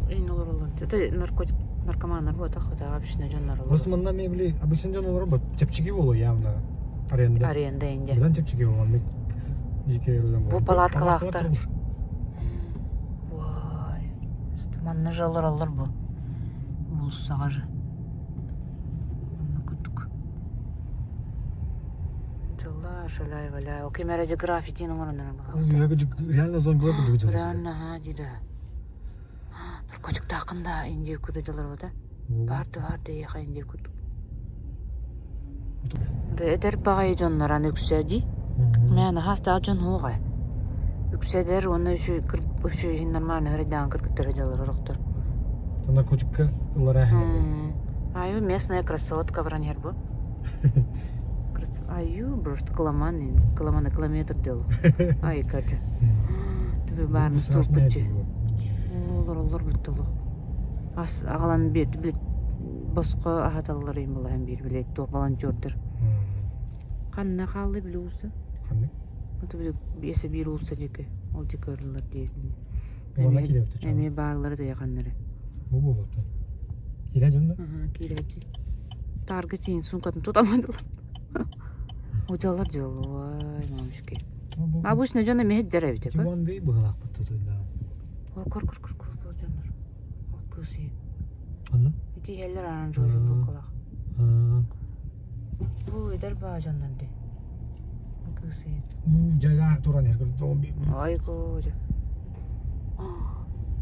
ин олороллор. Это наркотик наркоманнар буотах, это обычно дьоннор олорор. Просто манна мебели обычно дьон олорор, бу чэпчэки буолуо явно аренда. Аренда инде. Быдан чэпчэки буолуо, маннык дьиикэй Бу палаткалаахтар. Ой, манна же олороллор бу. Уулуссаҕа же. Манна курдук. Дьолла, шаляй, валяй. Ол ким эрэ же граффитин оҥорон эрэ буолаахтар. Реально зомбилар курдук дьылар. Реально, ха, дида. Наркотиктааххын да индия курдук дьылар да. Баар да баар да эйиэхэ индия курдук. Эдэр баҕайы дьоннор аны үксэ дии. Мээнэ хаастаах дьон уоҕа. Үксэ эдэр уонна үчү иһин нормально харайдаан кыргыттара дьалар орохтор. Наркотикка ыллара Аю местная красотка бронер бу. Аю просто кыламан, кыламаны километр дел. Ай катя. Түбү баарны столпуччу. Олор олор бүттүлү. Ас аҕалан бит босхо аһаталлар им булаһын биир билет туох волонтердор. Ханна хаалла били уулусса? Ханнык? Это били эсе биир уулусса диэки. Ол диэки ырылар диэтин. Уонна киирээбит Эмиэ бааллары да ханнары. Бу буолуоттун. Киирэ дьонно? Аха, киирээччи. Тарга тиин сумкатын тутамадылар. Удьалар дьолуой, мамочки. Обычно дьон эмиэ дьэр эбит. Тимон бей быһалаахпыт тутуйда. О, кор кор кор кор бу дьоннор. Ол кыыс Анна? Ити иһэллэр оранжевый футболкалаах. Бу эдэр баа дьоннор дии. Кыыс Уу дьайа туран эргэр зомби. Айгоо дьэ.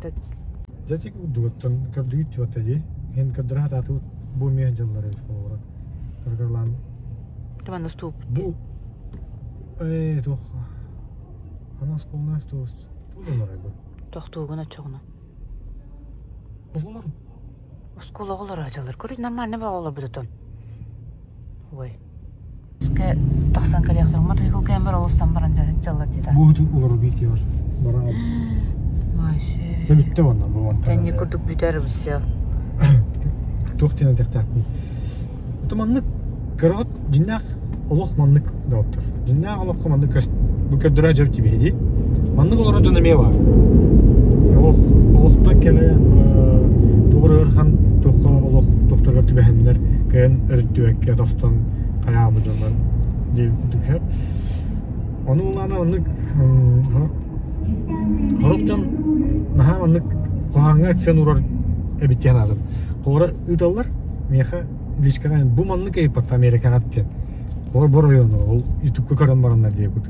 Так. Дьэ курдугуттан көрдүгүт тибатта дии. Эн көрдөрө хатаатыбыт бу миэ дьыллары холобура. Көргөрлаан. Тыман устууп. Бу э туох ана осколна что тудалар бу. Тохтуугун очоҕуна. Оҕолор Оскуола оҕолоро дьыллар. Көрү нормально ба оҕолор бутутун. Ой. Иске тахсан кэлиэхтэр матыйкыл кэмбер олустан баран дьаллар дида. Бу олору бики бар. Бара. Вообще. Те бүтте онна бу онта. Тенни курдук бүтэр все. Туох диэн этиэхтээхпин. Ото маннык көрөҕүт дьиннээх олох маннык доҕоттор. Дьиннээх олоххо маннык көс бу көрдөрөө дьэ тибиһи Маннык олорор дьон эмиэ баар. Олох олохтон кэлэн тугур ыархан туохха олох тохторго түбэһэннэр кыайан өрүттүбэккэ тостон хайаабы дьоннор дии курдук Ону улаана маннык сорох дьон наһаа маннык куһаҕаҥҥа акцент уурар эбит диэн аатым. Холобура ыыталлар миэхэ личкаҕа бу маннык ыйыппат Америкаҕа диэн. Холобура бу оройуону ол ютубка көрөн бараннар диэбит.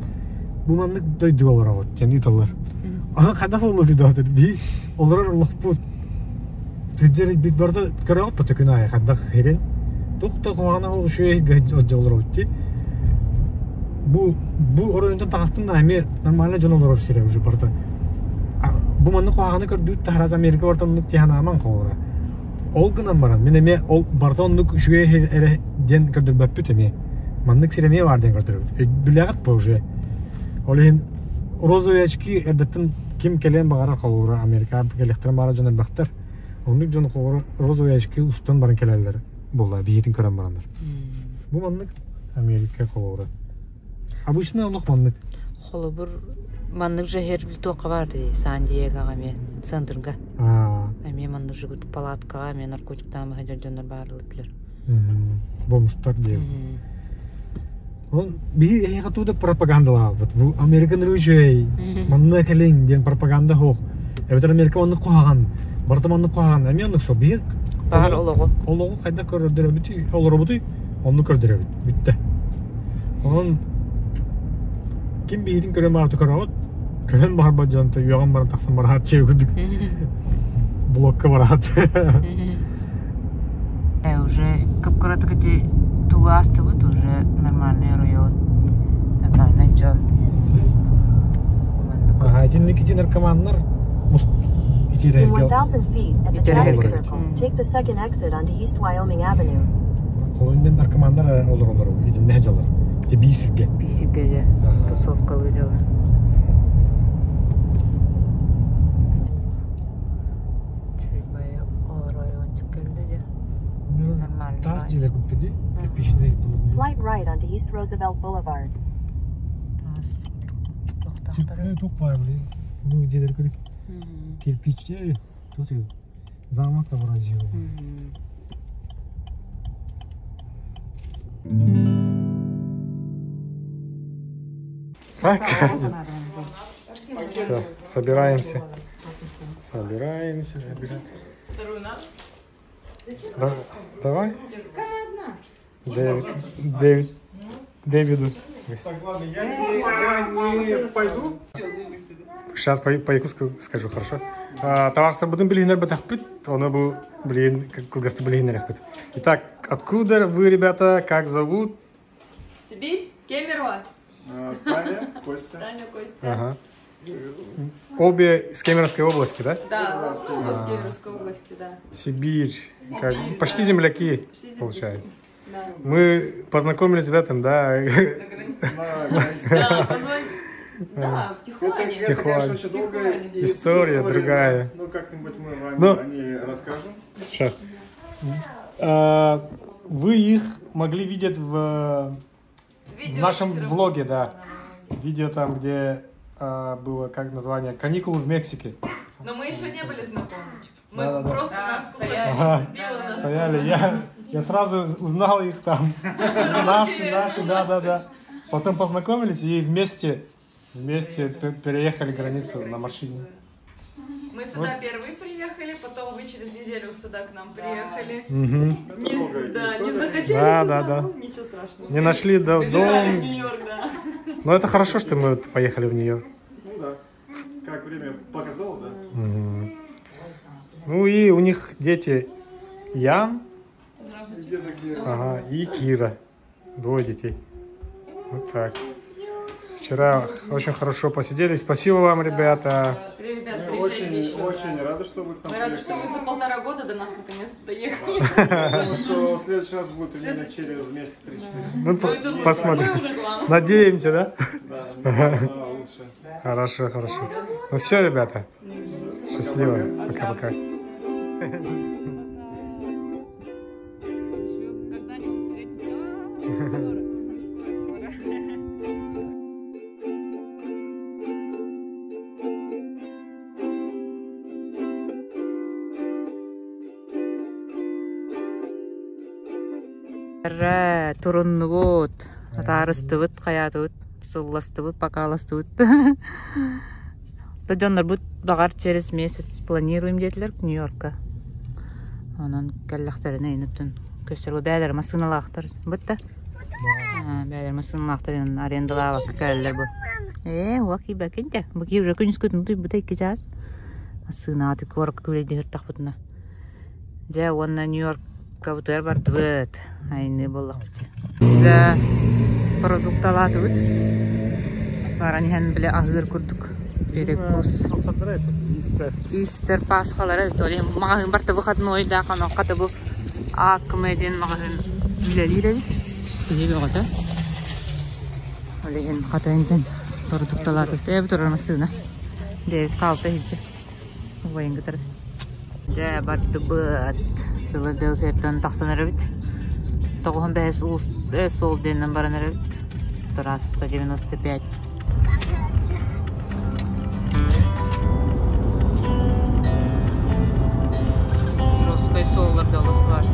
Бу маннык дойдуга олороҕут диэн ыыталлар. Ага хайдах буолла дии дии олорор олохпут сылдьар бит барыта көрөҕүт бата күн аайы хайдах хирин туох да куһаҕана үчүгэй олоробут дии бу бу оройунтан таҕыстым да эмиэ нормально дьон олорор сирэ уже барыта бу маннык куһаҕаны көрдүүт таһарас Америка барыта оннук дии санаамаҥ холобура ол гынан баран мин эмиэ ол барыта оннук үчүгэй эрэ диэн көрдөрбөппүт эмиэ маннык сир эмиэ баар диэн көрдөрөбүт билэҕит по уже ол иһин розовые очки эрдэттэн ким кэлиэн баҕарар холобура Америка кэлиэхтэрин баҕарар дьон элбэхтэр оннук дьон холобура розовые очки устан баран кэлэллэр буолла биһиитин көрөн бараннар бу маннык Америка холобура обычно олох маннык Холобур маннык же хер туохха баар дии Сан Диегоҕа эмиэ центрга эмиэ маннык же палаткаҕа эмиэ наркотиктаан сылдьар дьоннор баарлар бомжтар диэн Он биһи эһиэхэ туу да пропагандалаабыт. Бу Американ үчүгэй, манна кэлиҥ диэн пропаганда суох. Эбэтэр Америка оннук куһаҕан, барыта маннык куһаҕан. Эмиэ оннук суох. Биһи Баар олоҕу. Олоҕу хайдах көрдөрөбүтүй, олоробутуй, онну көрдөрөбүт. Бүттэ. Онон ким биһитин көрөн баарты көрөҕүт, көрөн баарбат дьонто үөҕэн баран тахсан бараат чиэ курдук блокка бараат. Уже кып-кыратык ити тугу аастыбыт, уже нормальный район, нормальный дьон. Ага, итинник ити наркоманнар In 1,000 feet at the traffic circle, take the second exit onto East Wyoming Avenue. Холоннен наркоманнар олоролор итиннэ дьалар. Те бии сиргэ. Бии сиргэ дьэ тусовкалыы дьалар. Таас дьиэлэр курдук дии. Кирпичный Slight right onto East Roosevelt Boulevard. Тас туох баар били? Ну дьиэлэр курдук. Кирпич тут замок вроде. Так. Все, собираемся. Собираемся, собираемся. Вторую надо? Да, давай. Какая одна? Дэвид, Дэвид, Дэвиду. Так, ладно, я не пойду. Сейчас по-якутски скажу, хорошо? Товарство будем блин, оно был, блин, как блин, Итак, откуда вы, ребята, как зовут? Сибирь, Кемерово. Таня, Костя. Таня, Костя. Ага. Обе из Кемеровской области, да? Да, оба с Кемеровской области, да. Сибирь. Сибирь, как, да. Почти земляки, Почти земляки, получается. Да. Мы познакомились в этом, да. Да, позвонили. Да, в Тихуане. Это, конечно, очень долгая история, другая. Но как-нибудь мы вам о ней расскажем. Сейчас. Вы их могли видеть в нашем влоге, да. Видео там, где было, как название, «Каникулы в Мексике». Но мы еще не были знакомы. Мы Да-да-да. просто нас кусочек зацепило, нас. Стояли. Я сразу узнал их там. Наши, да-да-да. Потом познакомились и вместе переехали границу на машине. Мы сюда первые приехали, потом вы через неделю сюда к нам приехали. Угу. Да, не захотели да, сюда, да, да. Ну, ничего страшного. Не нашли дом. В Нью-Йорк, да. Но это хорошо, что мы поехали в Нью-Йорк. Ну да, как время показало, да. Угу. Ну и у них дети Ян ага, и Кира. Двое детей. Вот так. Вчера очень хорошо посидели. Спасибо вам, ребята. Ребят, Мы очень, очень рады, что вы к нам Мы рады, что вы за 1,5 года до нас наконец-то доехали. Думаю, что в следующий раз будет примерно через месяц 3-4. Ну, посмотрим. Надеемся, да? Да, лучше. Хорошо, хорошо. Ну все, ребята. Счастливо. Пока-пока. Туруннубут, атаарыстыбыт, хайаатыбыт, сылластыбыт, покаластыбыт. Дьоннорбут баҕар через месяц планируем диэтилэр Нью-Йорка. Онон кэллэхтэринэ инуттун көстөр бээлэр массыыналаахтар бытта. Бээлэр массыыналаахтар арендалаабакка кэлэллэр бу. Ээ, уак ибакинте. Буки уже күнүскүтүн туйбута икки чаас. Массыынааты куоракка күлэйдиһир тахпытына. Дьэ, уонна Нью-Йорк кабытыгар бардыбыт. Айны боллахпыт. Да, продукталаатыбыт. Баран иһэн биле аһыыр курдук. Перекус. Истер пасхалара толи маҕаһыын барта бу хатын ойда ханон хата бу ааккымэдин маҕаһыын үлэлиир эбит. Киһи бөҕөтө. Ол иһин хата интен продукталаатыбыт. Эбит турар массыына. Дэвид хаалта иһирдьэ. Убайын кытары. Дьэ, бардыбыт. Филадельфияттан тахсан эрэбит. 95 суол диэннэн баран эрэбит. Трасса 95. Жесткай суолларга олох баар.